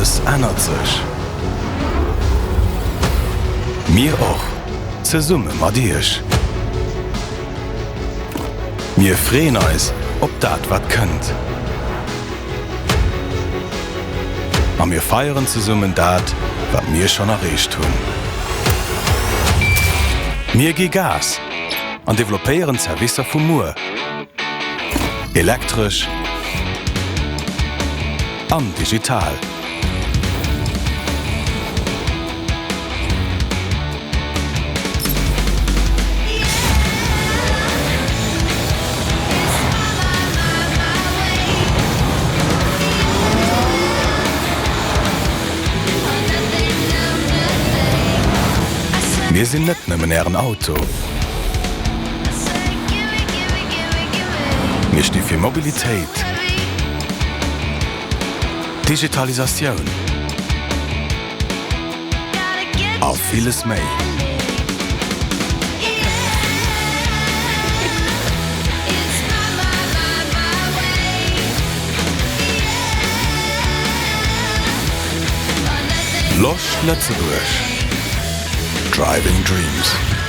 Alles ännert sech. Mir och, zesumme mat Iech. Mir freeën eis op dat wat kënnt. A mir feieren zesummen dat wat mir schonn erreecht hunn. Mir gi Gas an developpéieren d'Servicer vu muer. Elektresch an digital. Mir sinn net nëmmen Ären Auto. Mir sti fir Mobilitéit, Digitalisatioun a villes méi. Loscht Lëtzebuerg, Driving Dreams.